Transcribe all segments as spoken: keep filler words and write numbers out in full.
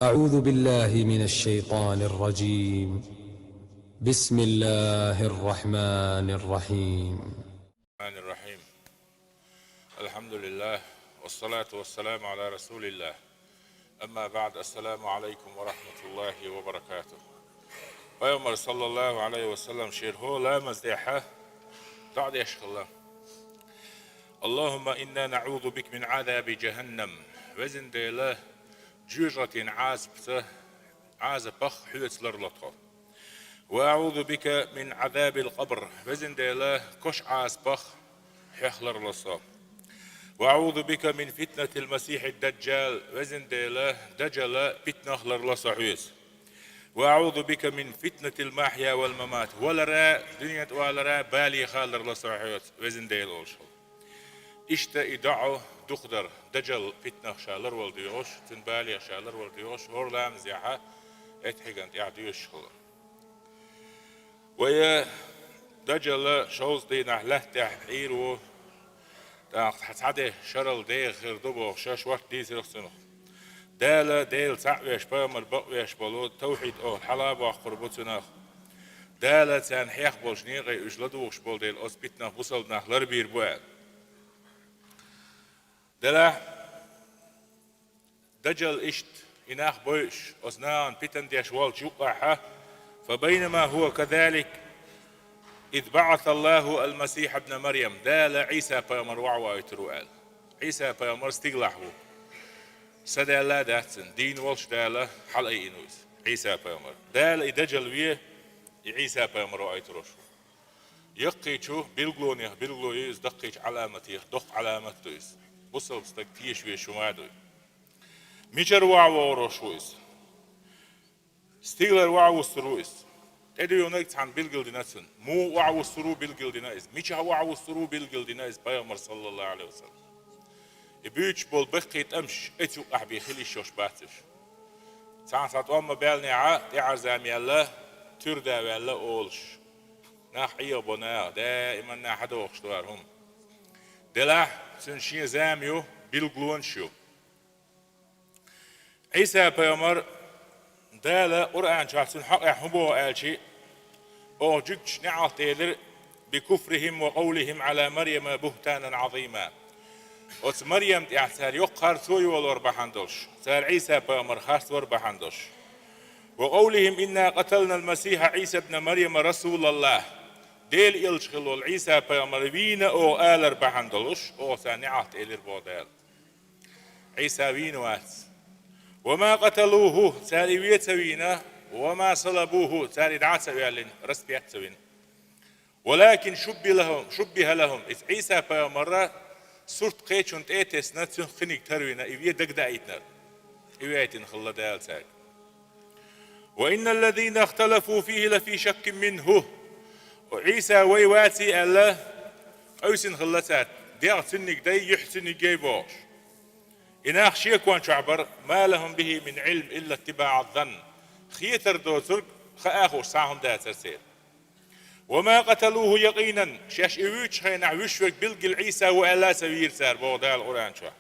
أعوذ بالله من الشيطان الرجيم. بسم الله الرحمن الرحيم. الرحمن الرحيم. الحمد لله، والصلاة والسلام على رسول الله. أما بعد، السلام عليكم ورحمة الله وبركاته. Пайхамар, саллаллаху алейхи ва саллам, шера хӀара ламаз дехьа дуӀа деш хилла: اللهم إنا نعوذ بك من عذاب جهنم. Везан Дела, жоьжахатин Ӏазапца, Ӏазапах хьоьца ларло тхо. وأعوذ بك من عذاب القبر. Везан Дела, кошан Ӏазапах хьох ларло со. وأعوذ بك من فتنة المسيح الدجال. Везан Дела, Даджала питнах ларло со хьоьца. وأعوذ بك من فتنة المحيا والممات. Валара, дуьнен тӀа валара балех ларло со хьоьца, везан Дела, олуш хилла. Иштта и дуӀа дукха дара, Даджал питнах ша ларвала доьхуш, цуьнан балех ша ларвала доьхуш, хӀора ламазехьа эцхьиган тӀехь доьшуш хилла. Вай Даджал шовзткъа дийнахь лаьттахь Ӏийр ву, тӀаккха цхьа де шарал деха хир ду бохуш, шортта дийцира цунах. Дала, Дела цхьаъ веш, пайхамар бакъ веш болу, тавхьид охӀла хьала а боккхур бу цунах. Дала царна хьех болчу некъе уьш ладугӀуш болу дела, оцу питнах бусалба нах ларбийр бу аьлла. Делахь, Даджал иштта и нах бойуш, оцу нахана питан деш волчу юккъехьа, فبينما هو كذلك إذ بعث الله المسيح ابن مريم, Дала Ӏийса-пайхамар охьавоуьйтур ву аьлла. Ӏийса-пайхамар стигалахь ву. Са Дала а дац цуьнан, дийна волчу Дала хьалаайина ву иза, Ӏийса-пайхамар. Дала и Даджал ве, и Ӏийса-пайхамар охьавоуьйтур ву. Яккхийчу билгалонех билгало ю иза, даккхийчу Ӏаламатех доккха Ӏаламат ду иза. Бусалба стаг теша везаш хӀума а ду. Мичара охьавоуьйтур ву иза? Стигалара охьавуьйцур ву иза. ТӀедуьйхинарг цхьаьна билгалдина цунна. Муха охьавуьйцур ву билгалдина иза. Мичахь охьавуьйцур ву билгалдина иза пайхамар, саллаллаху алейхи ва саллам. И буьйцуш болу баккхий тӀамаш эцу юккъехь бен хила йиш йолуш бац уьш. Цхьана схьа тӀом ма баьллинехьа, тӀаьхьарза ма яьлла, туьра да ваьлла олуш. Нах Ӏехабо наха, даиманна хьадохуш ду хӀара хӀума. Делахь, цуьнан шен зама ю, билгалонаш ю. Ӏийса-пайхамар, Дала Къуръан чохь цуьнан хьокъехь хӀун боху аьлчи, оха жуьгташа неӀалт элира: بكفرهم وقولهم على مريم بهتانا عظيما. Оцу Марьям тӀехь цара йоккха харцо йолор бахьана долуш, цара Ӏийса-пайхамар харцвар бахьана долуш. وقولهم إنا قتلنا المسيح عيسى ابن مريم رسول الله. Делан элча хилла волу Ӏийса-пайхамар вийна оха алар бахьана долуш, оха царна неӀалт элира боху Дала. Ӏийса вийна вац. وما قتلوه, цара и ве ца вийна, وما صلبوه, цара и дӀа а ца оьллина, распят а ца вина. ولكن شبه لهم, شبه لهم, иза Ӏийса-пайхамаран сурт кхечунна тӀе а тесна, цуьнах кхиниг тарвина, и ве дагадаийтинарг. И вейтина хилла Дала цаьрга. وإن الذين اختلفوا فيه لفي شك منه. Ӏийса вай ваций аьлла, къевсина хилла цара, дегӀ цуьнниг дай, юьхь цуьнниг яй бохуш. И нах шекон чохь бара, ما لهم به من علم إلا اتباع الظن. Хетар доцург хаа а хууш цхьа а хӀума дацара церан. وما قتلوه يقينا, шаьш и вуьйцучу хенахь вуьйш верг билггал Ӏийса ву аьлла а ца вийра цара, боху Дала Къуръан чохь.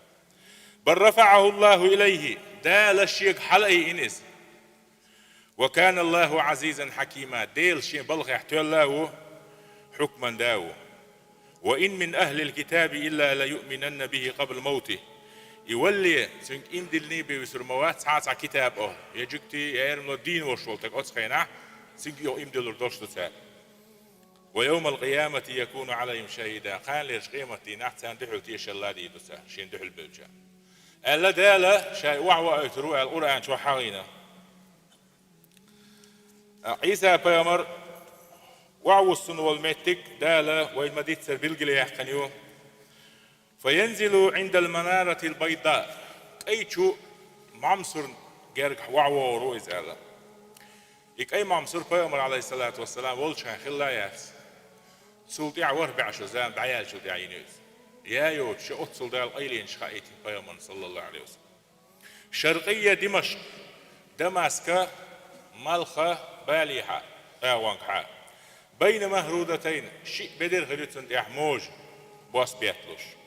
بل رفعه الله إليه, Дала шега хьалаайина иза. وكان الله عزيزا حكيما, Дела шен балхехь тоьлла а ву, хьукман да а ву. وإن من أهل الكتاب إلا ليؤمنن به قبل موته. И валле, цуьнга иман диллина бен вуьсур ма вац цхьа а цхьа китаб охьа, я жуьгти, я эрмало дийна волуш волу стаг оцу хенахь, цуьнга и иман диллур долуш ду цара. ويوم القيامة يكون عليهم شهيدا. Кханалерчу къематдийнахь царна дуьхьал тешалла дийр ду цара, шен дуьхьал бевлча. Аьлла Дала, ша охьавоуьйтур ву аьлла Къуръан чохь хьахийна. Ӏийса-пайхамар охьавуссун волу меттиг Дала вайна ма-дийццара билгалъяьккхина ю. فينزل عند المنارة البيضاء. КӀайчу мамсурна гергахь охьавогӀур ву иза аьлла. И кӀай мамсур пайхамар, алейхиссалату вассалам, волчу хенахь хилла а яц. Цул тӀаьхьа ворхӀ бӀе шо зама дӀаяьллачул тӀаьхьа йина иза. Я йоцуш, оццул Дала къайленаш хаийтина пайхамарна, саллаллаху алейхи ва саллям. شرقي دمشق, Дамаска малха балехьа, агӀонгахьа. بين مهرودتين, шиъ бедар хир ю цунна тӀехь можа, бос бетталуш.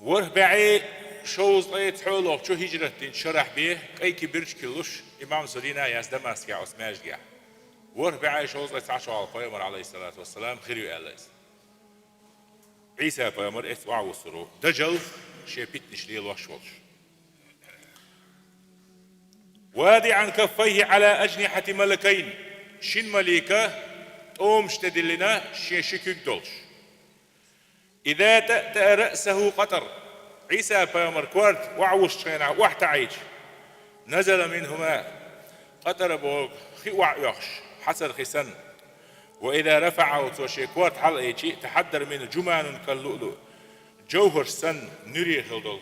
ВорхӀ бӀе Шовзткъе цхьоаллагӀчу хӀижрат динчу шарахь бен, кӀайки бирчу киллуш, имам Сурина яц Дамаскехь оцу маьждигехь. ВорхӀ бӀе шовзткъе цхьа шо хьалха пайхамар, алейхиссалату вассалам, хир ю аьлла иза. Ӏийса пайхамар эцна охьавуссур ву, дажал шен питанаш лелош волуш. «وَاضِعًا كَفَّيْهِ عَلَى أَجْنِحَةِ مَلَكَيْنِ», шина малика тӀомаш тӀедиллина шен ши куьг долуш. «إِذَا طَأْطَأَ رَأْسَهُ قَطَرٌ», Ӏийса пайхамар корта охьавуссучу хенахь охьатаӀийча, «نَزَلَ مِنْهُ مَاءٌ», къатӀар боху хи охьаоьхуш, хьацар хи санна. «وَإِذَا رَفَعَهُ», цо шен корта хьалаайча, «تَحَدَّرَ مِنْهُ جُمَانٌ كَاللُّؤْلُؤِ», жовхӀарш санна нуьре хила долу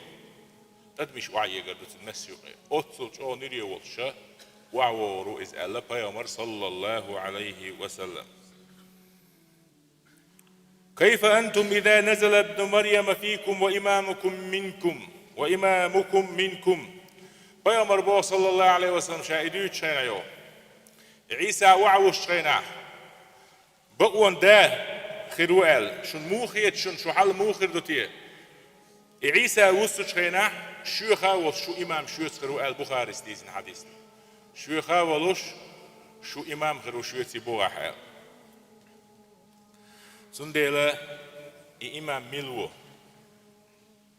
тӀадамаш охьаэгар ду цуьнан массо а юкъе. Оццул чӀогӀа нуьре волуш ша охьавогӀур ву иза аьлла пайхамар, саллаллаху Ӏалайхи ва саллам. «كَيْفَ أَنْتُمْ إِذَا نَزَلَ ابْنُ مَرْيَمَ فِيكُمْ وَإِمَامُكُمْ مِنْكُمْ، وَإِمَامُكُمْ مِنْكُمْ». Пайхамар боху, саллаллаху Ӏалайхи ва саллам, ша и дуьйцучу хенахь йо, Ӏийса охьавуссучу хенахь, бакъонан да хир ву аьлла, шуна муха хета шуна, шу хьал муха хир ду те? И Ӏийса вуссучу хенахь, шоьха а волуш шу имам шоьца хир ву аьлла, Бухарис дийцина хьадис. Шоьха а волуш шу имам хир ву шоьца бухахь аьлла. Цундела и имам мила ву?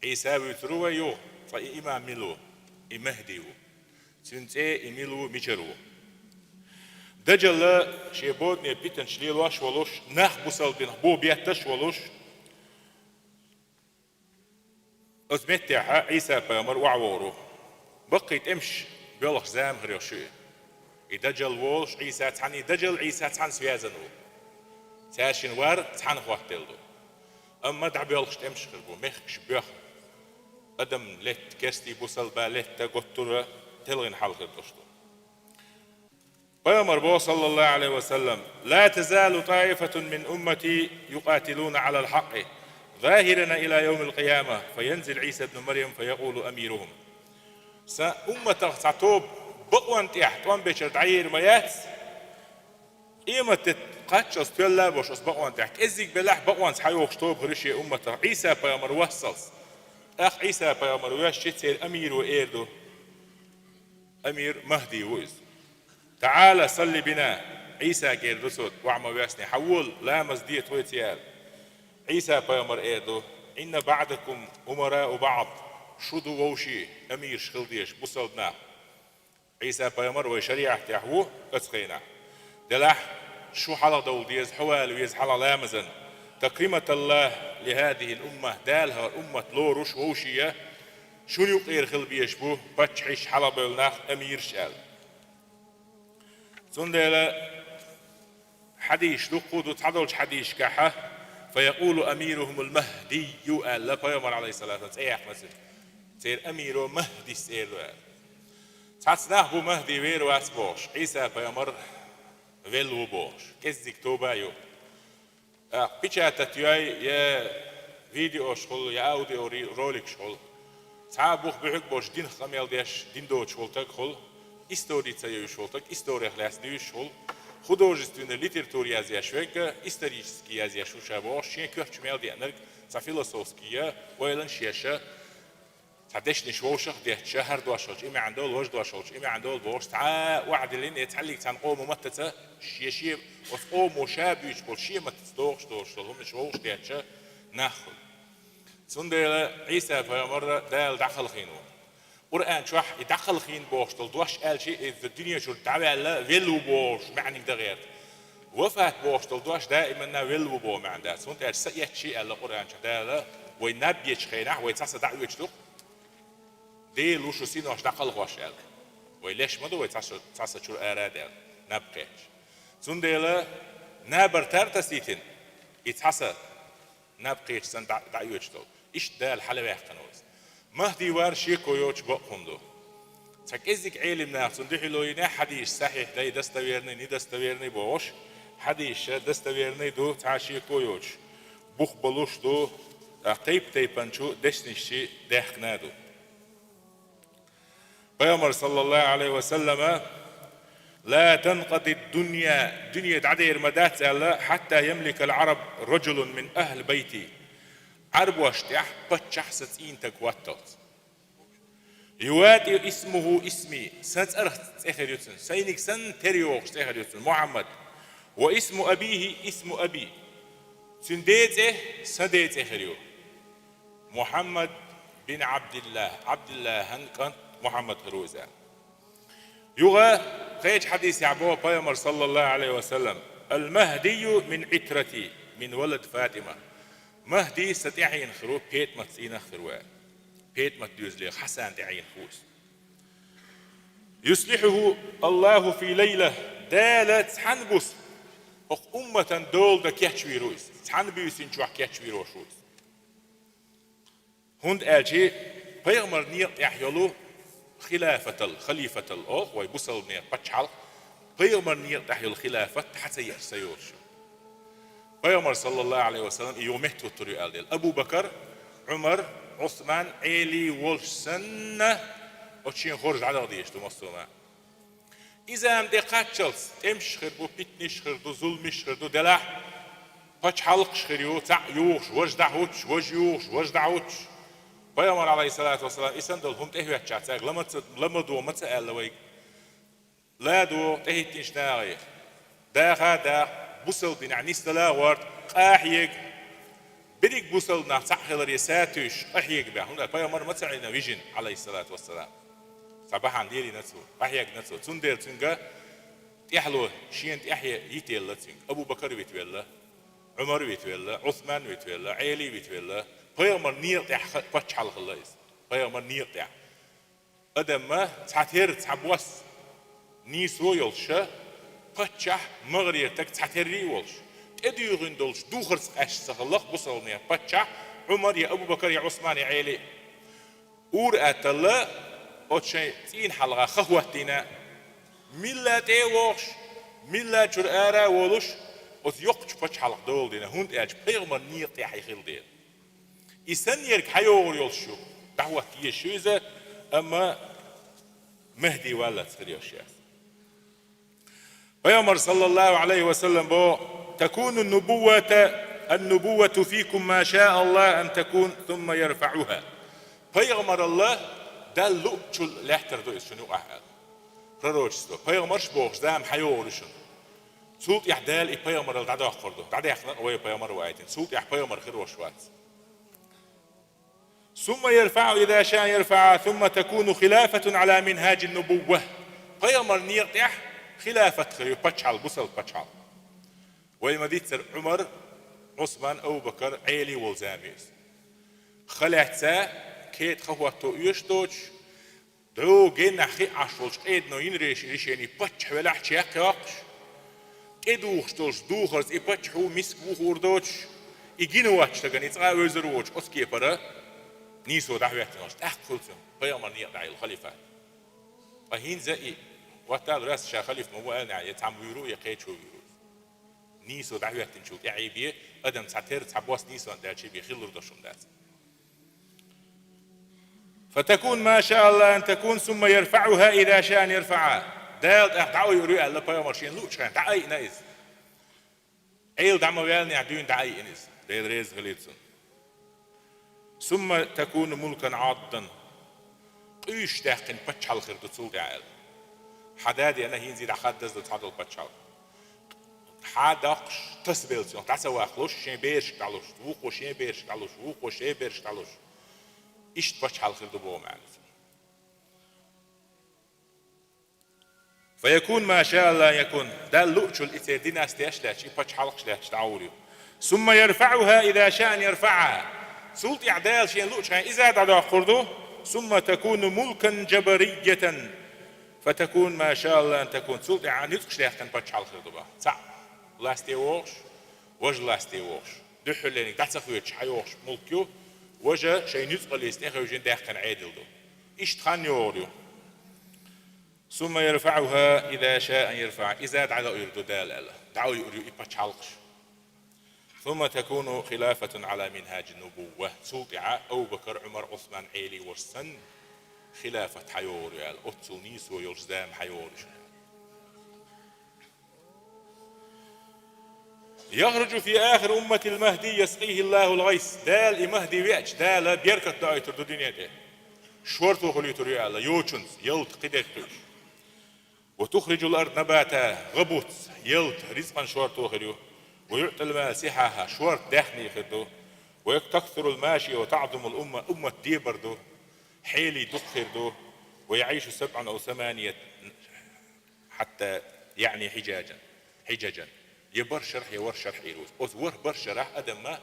Ӏийса вуьйцур ву вай юха, ткъа и имам мила ву? И Махди ву. Цуьнан цӀе и мила ву, мичара ву? Дажалла шен бодане питанаш лелош волуш, нах бусалба динах бо бетташ а волуш, оцу меттехь Ӏийса пайхамар охьавогӀур ву. Баккхий тӀемаш боьлхуш зама хир ю шу и. И дажал волуш Ӏийса цхьаьна, и дажал Ӏийса цхьаьна связан ву. Цаьршинна вар цхьаьна хӀоттаделла ду. Амма дӀабоьлхуш тӀемаш хир бу, мехкаш боьхна. Адам летта, керстий бусалба летта, готтура, телхина хьал хир долуш ду. Пайхамар боху, саллаллаху Ӏалайхи ва саллам: «لا تزال طائفة من أمتي يقاتلون على الحق ظاهرين إلى يوم القيامة فينزل عيسى ابن مريم فيقول أميرهم». Сан умматах цхьа тоба бакъонна тӀехь тӀом бечара дӀаер ма яц, къематде кхаччалц тоьлла а болуш оцу бакъонна тӀехь. КӀеззиг белахь, бакъонца хьайогӀуш тоба хир ю шен умматах, Ӏийса пайхамар вассалц. ТӀаккха Ӏийса пайхамар воьссича, церан амиро эр ду. Амир Махди ву иза. «تعال صل بنا», Ӏийсага эр ду цо, охьа ма воьссине, хьавола, ламаз де тхоьца, аьлла. Ӏийса пайхамар эр ду: «إن بعضكم أمراء بعض», шу ду вовшийн амираш хила дезаш бусалба нах. Ӏийса пайхамар вай шариӀатехь ву оцу хенахь. Делахь шу хьалха довла деза, хьо вала веза хьалха ламазан. «تكريمة لله لهذه الأمة», Дала хӀара уммат лоруш вовшийн шуна юкъера хила безаш бу паччахьаш, хьалха бевлла нах, амираш аьлла. Цундела хьадисаш дуккха а ду, цхьадолчу хьадисашкахьа: «فيقول أميرهم المهدي», аьлла пайхамар, Ӏалайхиссалату вассалам, цӀе яьккхина цуьнан. Церан амиро Махдис эр ду аьлла. Цхьацца нах бу Махди вер вац бохуш, Ӏийса пайхамар велла ву бохуш, кӀеззиг тоба а ю. ТӀаккха печатать йой, я видеош хуьлу, я аудио ри-, роликаш хуьлу. Цхьа а бух буьхьиг болуш динах къамел деш, дин доцуш волу стаг хуьлу, истори ца евзаш волу стаг, исторех лаьцна дуьйцуш хуьлу, художественная литература язъеш верг, исторически язъеш ву ша бохуш, шен коьртачу мел деанарг, цхьа философский я, ойланаш еш, цхьа дешнаш вовшах а детташ, хӀара дош хилча и маьӀна долу, важа дош хилча и маьӀна долу бохуш, цхьа а охьадиллина, я цхьаьллиг цхьана къомо маттаца, шен-шен, оцу къомо ша буьйцуш болу шен маттаца дохуш долуш долу хӀуманаш вовшах детташ нах хуьлу. Цундела Ӏийса пайхамар Дала дӀакхалхийна ву. Къуръан чохь и дӀакхалхийна бохуш долу дош аьлча, иза дуьне чуьра дӀаваьлла велла ву бохуш маьӀниг дан гӀерта. Вафат бохуш долу дош даиманна велла ву боху маьӀна дац. ХӀунда аьлча са эцча аьлла Къуръан чохь Дала, вай наб ечу хенахь, вай цхьа са дӀаоьцуш ду-кх. Дела ву шу синош дӀакхалхош аьлла. Вай леш ма ду, вай цхьа са, цхьа са чуьра ара а даьлла, наб кхетча. Цундела набар тар тасийтина, и цхьа са наб кхетча санна дӀа-, дӀаоьцуш долу. Иштта Дала хьалаваьккхина ву иза. Махди вар шеко йоцуш бакъ хӀума ду. Цхьа кӀеззиг Ӏелим наха цунна дуьхьало йинехь, хьадисаш сахьихь дай, достоверный, недостоверный бохуш, хьадисаш достоверный ду, цхьа шеко йоцуш бух болуш ду, тӀаккха тайп-тайпанчу дешнашчи даьхкина а ду. Пайхамар, саллаллаху Ӏалайхи ва саллама: «لا تنقضي الدنيا», дуьне дӀадер ма дац аьлла, «حتى يملك العرب رجل من أهل بيتي», Ӏарбошна тӀехь паччахь сан цӀийнан стаг хӀотталц. يواتئ اسمه اسمي, сан цӀерах цӀе хир ю цуьнан, сайниг санна тера йогӀуш цӀе хир ю цуьнан, Мухьаммад. واسم أبيه اسم أبي. Цуьнан ден цӀе сан ден цӀе хир ю. محمد بن عبد الله, Ӏабдиллахьан кӀант Мухьаммад хир ву иза. Юха кхечу хьадисехь боху пайхамар, саллаллаху Ӏалайхи ва саллам: المهدي من عترتي من ولد فاطمة. Махди сан тӀаьхьенах хир ву, ПетӀамат цӀийнах хир ву аьлла. ПетӀамат доьзалера Хьасан тӀаьхьенах ву иза. يصلحه الله في ليلة. Дала цхьана буса хӀокху умматан дола дан кечвийр ву иза. Цхьана буьйсанна чохь кечвийр ву иза. ХӀунда аьлча пайхамар некъа тӀехь йолу хилафатал, халифатал олу вай бусалбанийн пачхьалкх, пайхамар некъа тӀехь йолу хилафат хьан ца еара сан йолуш ю. Пайхамар, саллаллаху Ӏалайхи ва саллам, и юха меттахӀуттур ю аьлла дела. Абу Бакар, Ӏумар, Ӏусман, Ӏели волуш санна, оцу шен хоржа дӀадала дезаш ду массо а. Иза-м тӀе кхаччалц, тӀемаш хир бу, питанаш хир ду, зуламаш хир ду, делахь, пачхьалкхаш хир ю, цхьаъ юхуш, важа дӀахӀуттуш, важа юхуш, важа дӀахӀуттуш. Пайхамар, Ӏалайхиссалату вассалам, и санна долу хӀума тӀехӀоьттича цаьрга ламаза ца, ламаза ма ца аьлла вайга. ЛадогӀа тӀехӀиттинчу нахе. Даха а даха, бусалба динехь нисдала а гӀорта, къахьега. Берриг бусалба нах цхьаъ хиларе сатуьйсуш, къахьега баьхна. ХӀунда пайхамар ма ца Ӏийна вижина, Ӏалайхиссалату вассалам. Цхьа бахьана лелийна цо, къахьегна цо. Цундела цуьнга тӀаьхьало, шена тӀаьхье йитаелла цуьнга. Абу Бакар витавелла, Ӏумар витавелла, Ӏусман витавелла, Ӏели витавелла. Пайхамар некъа тӀехь ха-, паччахьалла хилла иза. Пайхамар некъа тӀехь. Адамна цхьатерра цхьа бос нийсо йолуш, паччахь, магӀарера стаг цхьатерра а волуш, тӀедуьйхина долуш духарца къаьсташ ца хилла бусалбанийн паччахь Ӏумар я Абу Бакар я Ӏусман я Ӏели. Ур атталла оцу шайн цӀийнан хьалха хан хӀоттийна, милла тӀе а вогӀуш, милла чуьра ара а волуш, оцу йоккхачу пачхьалкхан дола дина, хӀунда аьлча пайхамар некъа тӀехь и хилла дела. И санна ерг хьан йогӀур йолуш ю? ДӀахӀотта езаш ю иза, амма Махди валлалц хир йолуш яц. Пайхамар, саллаллаху Ӏалайхи ва саллам, боху: تكون النبوة، النبوة فيكم ما شاء الله أن تكون، ثم يرفعها. Пайхамаралла Далла луъучул лаьттар ду иза шуна юкъахь аьлла. Пророчество. Пайхамарш бохуш зама хьан йогӀур ю шуна? Цул тӀаьхьа Дала и пайхамаралла дӀадоккхур ду. ДӀадаьккхина вай пайхамар ву аьлла, цул тӀаьхьа пайхамар хир волуш вац. ثم يرفع إذا شاء يرفع، ثم تكون خلافة على منهاج النبوة. Пайхамар некъа тӀехь хилафат хир ю, пачхьалкх, бусалба пачхьалкх. Вай ма-дийццара Ӏумар, Ӏусман, Абу Бакар, Ӏели волу зама ю иза. Хан лаьцна, кхета хан хӀотто оьшуш доцуш, дӀо генахь хиъ Ӏаш волчу къедано йина реш-, решени паччахь велахь чекх йоккхуш, тӀедухуш долуш духарца и паччахьо миска вухур доцуш, и гина воцчу стагана и цкъа а вевзар воцуш оцу кепара нийсо дӀахӀоьттина волуш, тӀаккха хуьлу цуьнан пайхамар некъа тӀехь йолу халифат. Ткъа хӀинца и, хӀоттала раз ша халифа ма ву аьлла, я цхьамма вуьйр ву, я кхечо вуьйр ву. Нийсо дӀахӀоьттинчул тӀаьхьа бен, адам цхьатерра цхьа бос нийсонна даьлча бен хилур долуш хӀума дац. فتكون ما شاء الله أن تكون، ثم يرفعها إذا شاء أن يرفعها. Дала тӀаккха дӀаайъур ю аьлла, пайхамар шена луъучу хенахь дӀаайъина иза. Ӏела дӀа ма ваьллинехь дуьйна дӀаайъина иза. Дела реза хилийла цунна. ثم تكون ملكا عاضدا. Къуьйсуш даьккхина пачхьалкх хир ду цул тӀаьхьа аьлла. Хьан да деана, хӀинца и дӀахаддаза ду цхьадолу пачхьалкх. Хьан доккхуш, тасабелла цунах дӀа ца ваккхалуш, шен берашка дӀалуш, вукхо шен берашка дӀалуш, вукхо шен берашка дӀалуш. Иштта пачхьалкх хир ду боху маьӀна цуьнан. فيكون ما شاء الله أن يكون. Далла луъучул и церан династеш лаьтташ, и пачхьалкхаш лаьтташ дӀагӀур ю. ثم يرفعها إذا شاء أن يرفعها. Цул тӀаьхьа Дала шена луъучу хенахь иза дӀадоккхур ду. ثم تكون ملكا جبريا. فتكون ما شاء الله أن تكون. Цул тӀаьхьа нуьцкъаш даьккхина пачхьалкх хир ду боху. Цхьаъ ласте вогӀуш, важа ласте вогӀуш. Дуьххьарлерниг дӀа ца хоьцуш хьан йогӀуш мулк ю, важа шайн нуьцкъаллица тӀехевшина даьккхина Ӏедал ду. Иштта хан йогӀур ю. ثم يرفعها إذا شاء أن يرفعها. Иза дӀадоуьйтур ду Дала аьлла. ДӀаайъур ю и пачхьалкхаш. ثم تكون خلافة على منهاج النبوة. Цул тӀаьхьа Абу Бакар, Ӏумар, Ӏусман, Ӏели волуш санна, хилафат хьан йогӀур ю аьлла. Оццул нийсо йолуш зама хьан йогӀур ю шуна аьлла. يخرج في آخر أمة المهدي يسقيه الله الغيث. Дала и Махди веача, Дала беркат доуьйтур ду дуьне тӀе. Шорто хуьлуьйтур ю аьлла, йочунца, ялта кхидерг кхуьуш. وتخرج الأرض نباتها, гӀа буц, ялта, ризкъан шорто хир ю. ويعطي المال سحاها, шорта даьхни хир ду. ويكثر الماشية وتعظم الأمة, уммат дебар ду, хьелий дукха хир ду. ويعيش سبعا أو ثمانية حتى يعني حجاجا, حججا. Я бархӀ шарахь, я ворхӀ шарахь Ӏийр ву. Оцу ворхӀ-бархӀ шарахь адам ма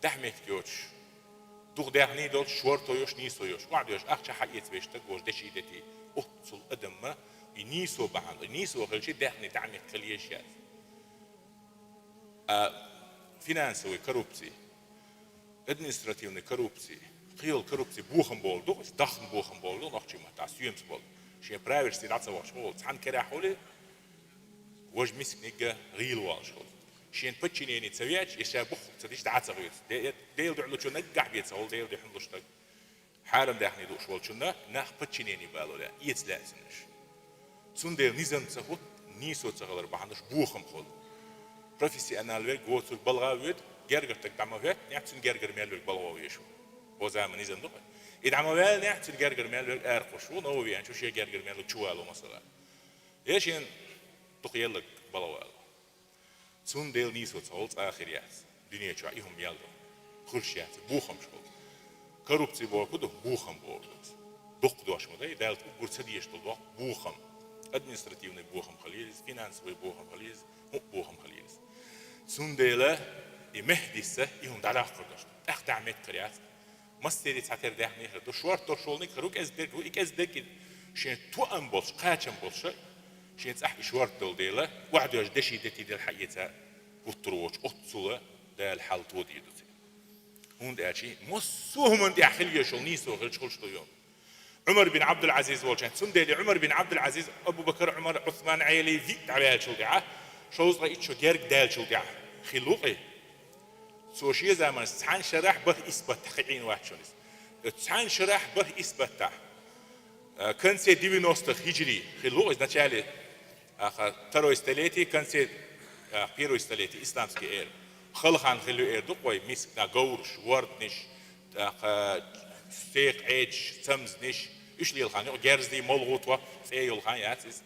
дахьа меттиг йоцуш, дукха даьхни долуш, шорто йолуш, нийсо йолуш, охьадоьжуш, ахча хьаэца веш стаг волуш, деши дети. Оццул адам ма и нийсо бахьана, и нийсо хилчи даьхни дахьа меттиг хила езаш яц. А финансовый коррупция, административный коррупция, кхин йолу коррупция бохам болу ду, дахна бохам болу ду, нохчийн маттахь соьмца болу. Шен правительстве дӀа ца вахча хьуна, цхьана керахь хуьлий, важа мисканиг гӀийла волуш хуьлу. Шен подчинение ца веача, я ша буххуг ца дича, дӀа ца гӀоьцу. Де-, Делан дуьхьа лучу наггахь бен ца хуьлу, Делан дуьхьа луш стаг. Хьарам даьхни дууш волчунна нах подчинение бало лаьа, эца лаьа цуьнан уьш. Цундела низам ца хӀутту, нийсо ца хилар бахьанаш бохам хуьлу. Профессионал верг воцург балха а воьду, гергара стаг дӀа ма хӀоьттинехь, цуьнан гергара мел верг балха веш ву. Хьо заман низам ду-кх. И дӀа ма ваьллинехь, цуьнан гергара мел верг арахуш ву, новый веанчу шен гергара мел верг чу вало, масала. Я шен дукха елларг балха вало. Цундела нийсо ца хуьлу цкъа а хир яц. Дуьне чохь и хӀума мел ду. Хуьлуш яц, бохамаш хуьлу. Коррупция бохург ду, бохам бохург ду. Дукха дош ма дай, Далла уггар ца дезаш долу доккха бохам. Административный бохам хила еза, финансовый бохам хила еза, хӀуъа бохам хила еза. Цундела и Мехьдица и хӀума дӀадаккхар дош ду. ТӀаккха дахьа меттиг хир яц. Массери цхьатерра даьхни хир ду. Шорта долуш волу ниг хир ву кӀезиг дерг ву, и кӀезиг дерг и шен тоам болуш, кхачам болуш, шен цӀахь и шорта долу дела, охьадоьжна деши дети дела хьаэца гуттар а воцуш, оццула Дала хьал тодийр ду церан. ХӀунда аьлча массо а хӀуманна тӀехь хила езаш йолу нийсо хилча хуьлуш ду йо. Ӏумар бин Ӏабдул-Ӏазиз волчохь, цундела Ӏумар бин Ӏабдул-Ӏазиз, Абу-Бакар, Ӏумар, Ӏусман, Ӏели виъ дӀаваьллачул тӀаьхьа, шовзткъе итт шо герга даьллачул тӀаьхьа хилла ву-кх и. Цо шен заманца цхьана шарахь бархӀ исс баттахь кхин Ӏийна вац шуна иза. Цхьана шарахь бархӀ исс баттахь, э, конце девяностых хиджри хилла ву иза, начале, аха, второй столетие, конце, а, первой столетие, исламский эра. Хала хан хилла ю эр ду-кх вай, мисканаш, говраш, ворданаш, аха, секха Ӏедаш, цамзанаш, уьш лела хан ю, герзади, молгӀу, тхо, цӀе йолу хан яц иза.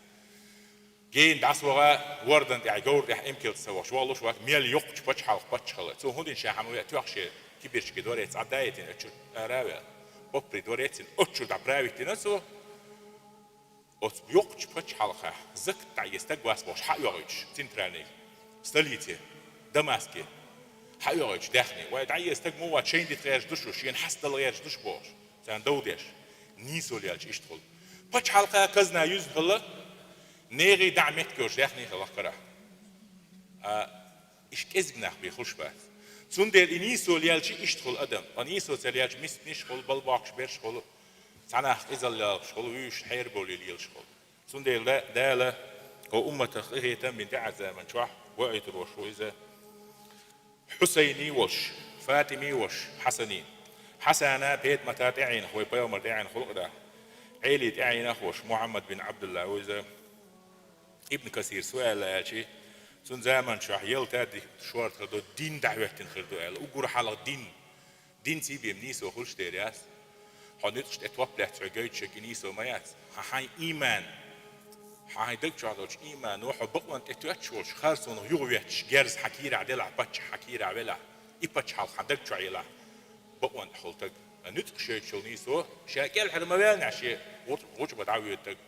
Гена дӀасаваха, вордан тӀехь, говра тӀехь эмкалца ца вахча, валуш вац, мел йоккхачу пачхьалкх паччахьалла. Цо хӀун дина ша хьан веа, тоьхче, Киберчке дворец Ӏадда а йитина, оцу чуьра ара а веа. Попри дворец йина, оцу чуьра дӀа править дина цо. Оцу йоккхачу пачхьалкхехь закат дӀаэца стаг вац бохуш, хьаоьгӀуьйтуш, центральный, столице, Дамаске, хьаоьгӀуьйтуш даьхни. Вай дӀаэца стаг муха вац, шайна дита гӀерташ ду шу, шена хьастадала гӀерташ ду шу бохуш. Царна дов деш, нийсо лелча иштта хуьлу. Пачхьалкхан казна юьзна хилла, нехан дахьа меттиг йоцуш даьхни хилла карахь. А, иштта кӀезиг нах бен хуьлуш бац. Цундела и нийсо лелча иштта хуьлу адам. Ткъа нийсо ца лелча мисканаш хуьлу, балбоккхуш берш хуьлу, цхьа нах къизалла лелхаш хуьлу, вуьйш хьерабовлий лелаш хуьлу. Цундела Да-, Дала хӀокху умматах къинхетам бина тӀаьхьарчу заман чохь ваийтур волуш ву иза. Хьусайни волуш, Фатими волуш, Хьасани. Хьасана, Петамата тӀаьхьенах, вай пайхамар тӀаьхьенах хуьлу-кх дӀа. Ӏели тӀаьхьенах волуш, Мухьаммад бин Ӏабдулла ву иза. Ибн Касир су аьлла аьлчи, цуьнан заман чохь ялта ди-, шорта хир ду, дин дӀахӀоьттина хир ду аьлла. Уггар хьалха дин. Динций бен нийсо хуьлуш дер яц. Хьо ницкъаш тӀе топ лаьцна хьоьга гойтуш ерг и нийсо ма яц. Хьан хьайн ийман, хьан хьайн даг чохь долчу иймано хьо бакъонна тӀе тоьттуш волчу харцонах юхаветташ герз хьан кийрахь делахь, паччахь хьан кийрахь велахь, и пачхьалкх хьан даг чохь елахь, бакъонна хуьлу стаг. Ткъа ницкъаш йойтуш йолу нийсо ша кӀелхьара ма ваьллинехь шен гӀуч-, гӀучба дӀавоьду стаг.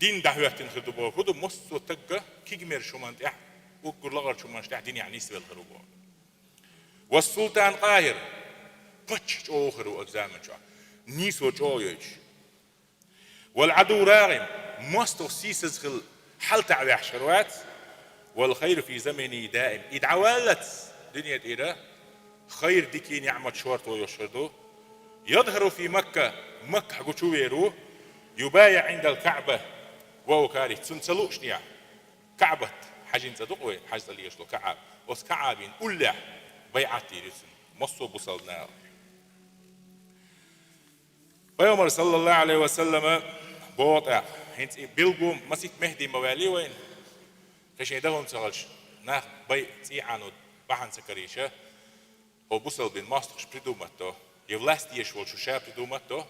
Дин дӀахӀоьттина хир ду бохург хӀун ду, массо а стагга кегамерчу хӀуманна тӀехь, уггар лахарчу хӀуманаш тӀехь динехь нисвелла хир ву боху. Вассултан къахӀир, паччахь чӀогӀа хир ву оцу заман чохь, нийсо чӀогӀа йойтуш. Вал Ӏадуву рагӀим, мостагӀа сийсаза хила хьалатаӀа ваьхьаш хир вац. Вал хайру фи заманиhi даим, и дӀаваллалц дуьне тӀера хайр, дикий ниӀмат шорто йолуш хир ду. ЯзхӀару фи Макка, Маккахь гучувер ву. ЮбайиӀу Ӏиндал КаӀба ва хӀува карих, цунна ца луушшехь, КаӀбат, хьаьжин цӀа ду-кх вай, хьаьжин цӀа лелаш долу КаӀба, оцу КаӀбин уллехь байӀат дийр ю цунна массо а бусалба нахана. Пайхамар, саллаллаху Ӏалайхи ва саллама, боху тӀаккха, хӀинца и билггал масийтта Мехди ма ваьллий вайна, кхин шайн даха хӀума ца хилча, нах байъа, цӀий Ӏано бахьана ца карийча, хӀо бусалбин мостагӀаша придумать до, я власть еш волчо ша придумать до,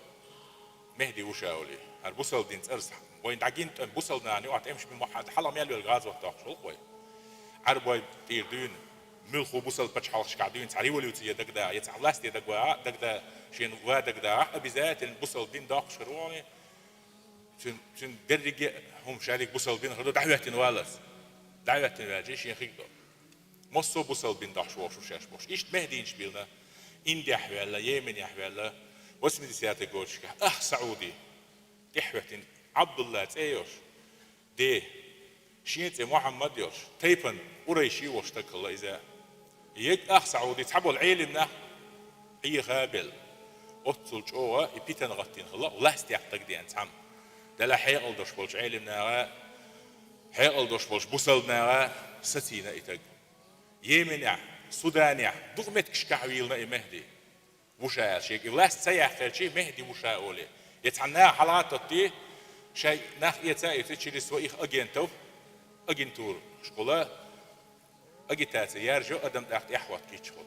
Мехди вуша олий. ХӀара бусалба дин цӀарца вайна дӀагинтӀа бусалба нана юкъахь тӀемаш бин мохьа хьалха мел велла гӀазот доккхуш хӀуллакх вай. Ӏарбой тӀера дуьйна, муьлхху бусалба пачхьалкхашкахь дуьйна цхьа революция дагадогӀа, я цхьа власти дагаваа, дагада, шен ва дагадогӀа, обязательно бусалба дин доккхуш хир ву олий. Цуьн, цуьн дерриге а хӀума шадерг бусалба дин хир ду, дӀахӀоьттина валлалц. ДӀахӀоьттина ваьлча, шен хиг до. Массо а бусалба дин доккхуш вогӀуш ву шаьш бохуш. Иштта Мехдинаш биллина, Индехь ваьлла, Йеменехь ваьлла, восьмидесятый годашкахь, ах Сауди, тӀехьахӀоьттина, Ӏабдулла цӀе йолуш, де, шен цӀе Мухьаммад йолуш, тайпана Къурайши волуш стаг хилла иза. Ег ах Сауди цхьаболу Ӏелим нах Ӏеха а белла. Оццул чӀогӀа и питана гӀаттийна хилла, властех стаг деана цхьамма. Делахь хьекъал долуш болчу Ӏелим наха, хьекъал долуш болчу бусалба наха сацийна и стаг. Йеменехь, Суданехь, дукха меттигашкахь вийлина и Мехди. Вуша аьлла, шега и власть ца яьккхича, Мехди вуша олий. Я цхьана наха хьалха а тоттий, шайн нах эца а эций, через своих агентов, агентурашкахула агитация яржо, адам тӀаккха тӀаьхьахӀоттийча хула.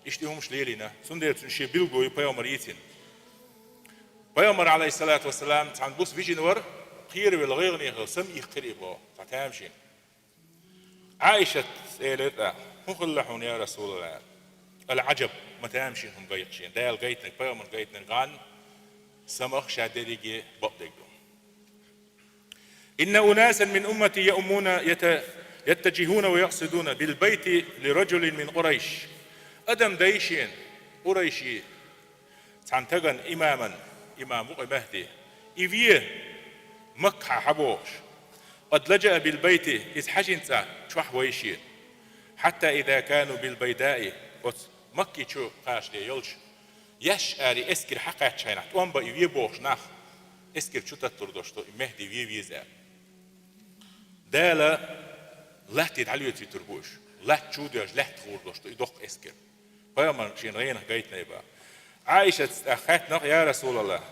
Иштта и хӀумаш лелийна. Цундела цуьнан шен билгало ю пайхамар йийцина. Пайхамар, Ӏалайхиссалату вассалам, цхьана буса вижина вара, кхеравелла гӀайгӀане хилла, самаихкира и боху, цхьа тамашийна. Ӏайшатас элира тӀаккха: «ХӀун хилла хьуна, я Расулаллах?» Ал-Ӏаджаб, ма тамашийна хӀума гайта шена. Дала гайтинарг, пайхамарна гайтинарг гӀан, самах ша дерриге бакъдерг ду. «إن أناسا من أمتي يؤمون يت-، يتجهون ويقصدون بالبيت لرجل من قريش». Адам дай шена, къурайши, цхьана стагана, имаман, имам ву-кх и Мехди, и ве Маккахьа хьабохуш. «قد لجأ بالبيت», иза хьаьжина цӀа чохь вай шена. «حتى إذا كانوا بالبيداء», оцу Макки чу кхачале йолчу яьшшан аре эскар хьакхаьчча хьайнахь, тӀом бан и ве бохуш нах, эскар чу татталур долуш ду, и Мехди ве веза аьлла. Дала латте дӀалоьцуьйтур бу уьш. Латта чу а доьжна, лаьтта гӀур долуш ду и доккха эскар. Пайхамарна шена гӀенах гайтинай бан. Ӏайшатас тӀаккха хаьттина: «Я Расулаллах,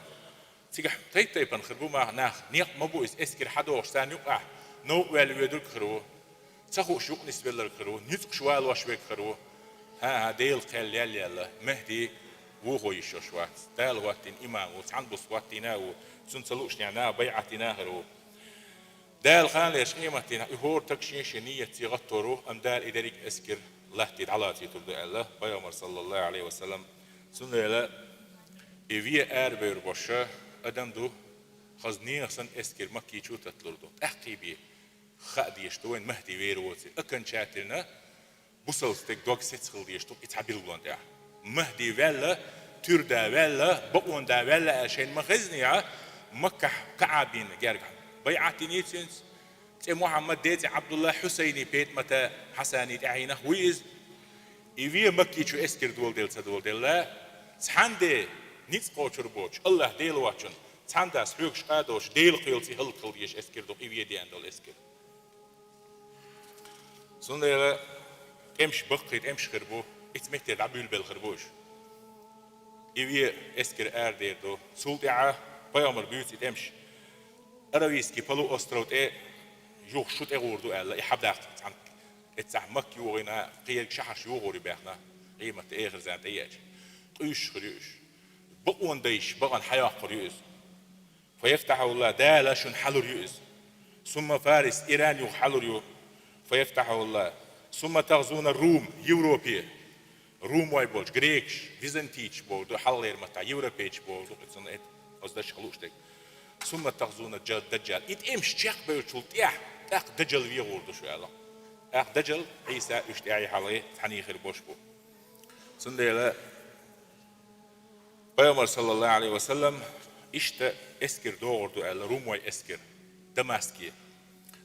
цигахь тайп-тайпана хир бу маха нах, некъ ма бу иза, эскар хьадогӀуш, царна юкъахь новкъа ваьлла воьдург хир ву, ца хууш юкъа нисвелларг хир ву, нуьцкъаш валош верг хир ву». ХӀан-хӀа, Делан кхел ял-яьлла, Мехди вохо йиш йолуш вац. Дала хӀоттийна имам ву, цхьана буса хӀоттийна а ву, цунна ца луушехь наха байӀат дина а хир ву. Дала ханлерчу къематдийнахь и хӀора стаг шен-шен нийятца гӀаттор ву, амма Дала и дерриг а эскар латте дӀалоцуьйтур ду аьлла пайхамар, саллаллаху Ӏалайхи ва саллам. Цундела и ве арабевр бохуш адам ду, хаза нехан санна эскар Макки чу а татталур ду. ТӀаккхий бен хаа дезаш ду вайн Мехди вер воций. Окончательно бусалба стеган дог сецна хила дезаш ду и цхьа билгалонна тӀехь. Мехди ваьлла, туьрда ваьлла, бакъонда ваьлла аьлла шайна ма хезнехь, Маккахь Каъбина гергахь байӀат диний цуьнца, цӀе Мухьаммад, ден цӀе Ӏабдулла, Хьусайни, ПетӀамата, Хьасани тӀаьхьенах вуй иза. И ве Макки чу эскар доладелла ца доладелла, цхьана де ницкъ кхочур боцуш, АллахӀ Дела воцчунна, цхьана дас хьоьгуш къа а доцуш, Делан кхелаца и хӀаллакьхила дезаш эскар ду-кх и ве деана долу эскар. Цундела тӀемаш, баккхий тӀемаш хир бу, ицу метте дӀабуьйлабелла хир бу уьш. И ве эскар арадер ду. Цул тӀаьхьа пайхамар буьйцу и тӀемаш Аравийский полуостров тӀе юха шу тӀегӀур ду аьлла, и хьадаккха цхьаьна. Эццахь Макка йогӀийна, кхериг шахьарш йогӀур ю баьхна, къематде эхарзан тӀееача. Къуьйсуш хир ю уьш. Бакъонан дайша бакъана хьайоккхур ю иза. فيفتحه الله, Дала шуна хьалур ю иза. ثم فارس, Иран юха хьалур ю. فيفتحه الله. ثم تغزون الروم, Европе. Румой болчу, грекаш, византийцаш бохург ду, хьалхалера маттахь европейцаш бохург ду, цунна эт-, оцу дашах лууш дерг. ثم تغزون الج-، الدجال. И тӀемаш чекхбевллачул тӀаьхьа, тӀаккха Даджал вегӀур ду шу аьлла. ТӀаккха Даджал, Ӏийса, уьш тӀаьхье хьалхе цхьаьний хир болуш бу. Цундела Пайхамар, саллаллаху Ӏалайхи ва саллам, иштта эскар догӀур ду аьлла, румой эскар, Дамаске.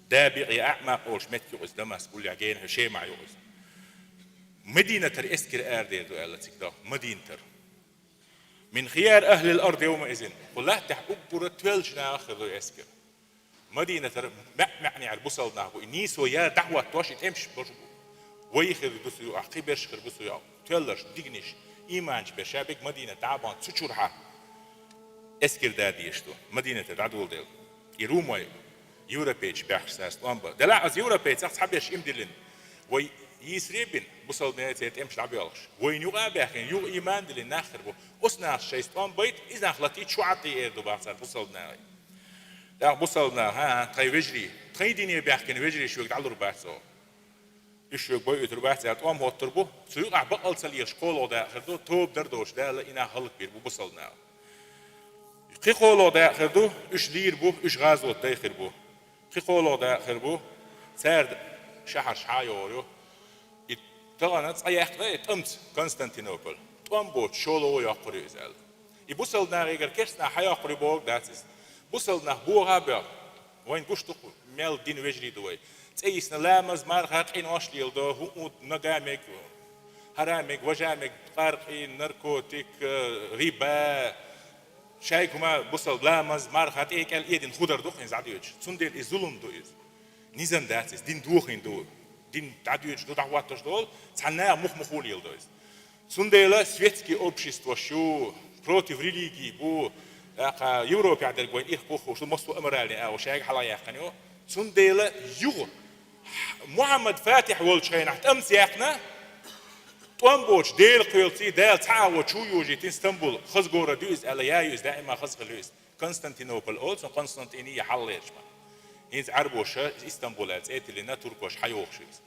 Дабикъ я АӀмакъ олуш меттиг ю иза, Дамаск уллехь гена хьо Шемахь ю иза. Мадинатара эскар арадер ду аьлла цига дагӀа, Мадинатара. من خيار أهل الأرض يومئذ. Кху латтехь уггара тоьллачу нахах хир ду эскар. Мадинатара маьӀ-маьӀнера бусалба нах бу, и нийсо яра дӀахӀоттош, и тӀемаш болуш бу. Вай хир ду цу юкъахь, кхин берш хир бу цу юкъахь. Тоьлларш, дигниш, ийманчу берш, ша бег Мадинат дӀа а бахана, цу чурхьа эскар да дезаш ду, Мадинатара дӀадоладелла. И румой, европейцаш баьхкаш цаьрца тӀом бан. Делахь оцу европейцех цхьаберш имдиллина. Вай Йийсаре бина, бусалба нахаца тӀемаш дӀабоьлхуш. Вайна юкъа а баьхкина, юха ийман диллина нах хир бу. Оцу наха шайца тӀом байта, иза нах латийта шу Ӏатта эр ду бах цара бусалба нахаца. ТӀаккха бусалба наха, хӀа, тхайн вежарий, тхайн дине баьхкина вежарий шуьга дӀалур бац оха. Уьш шуьга бойуьйтур бац аьлла, тӀом хӀоттур бу. Цу юкъахь баккъал ца лелаш кхоалгӀа дакъа хир ду, тоба дар доцуш Дала и нах хӀаллакбийр бу бусалба наха. Кхин кхоалгӀа дакъа хир ду, уьш лийр бу, уьш гӀазот дай хир бу. Кхин кхоалгӀа дакъа хир бу, цара шахьарш хьа а йогӀур ю. И тахана цкъа яьккхина и тӀамца Константинополь. ТӀом боцуш шолгӀа йоккхур ю иза аьлла. И бусалба нахегара керста нах хьайоккхур ю бохург дац иза. Бусалба нах боху а боьлху. Вайна гуш ду-кх, мел дина вежарий ду вай. ЦӀе йисна ламаз, марха, къинош леладо, хӀуъу, нага мега, хӀара мега, важа мега, къаркъи, наркотик, э, риба, шайга хӀума бусалба ламаз, марха тӀекӀел эдина худар ду-кх иза дӀадоьдуш. Цундела и зулам ду иза. Низам дац иза, дин дохийна ду. Дин дӀадоьдуш ду, дӀахӀоттош долу, цхьана наха мух-мухо леладо иза. Цундела светский обществош ю, против религии бу, тӀаккха Европехь дерг вайн ирх пуххуш ду, массо а аморальный агӀо шайга хьалаяьккхина ю. Цундела юха Мухьаммад Фатихь волчу хенахь тӀамца яьккхина, тӀом боцуш Дела кхоьллий, Дала цхьа агӀо чу йожийтина, Стамбул хаза город ю иза аьлла, я ю иза, даима хаза хила ю иза. Константинополь олу цунна, Константиния хьалхалерча ма. ХӀинца Ӏаьрбоша Истамбул аьлла цӀе а тиллина, туркоша хьайохуш ю иза.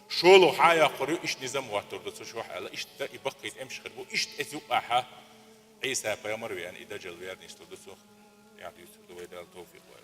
ШолгӀа хьайоккхур ю, иштта низам хӀоттур ду цу чохь аьлла, иштта и баккхий тӀемаш хир бу, иштта иза юкъахьа Ӏийса пайхамар веана, и дажал вер нисдур ду цунах. Яхь дуьйцур ду вай Дала тавфикъ лойла.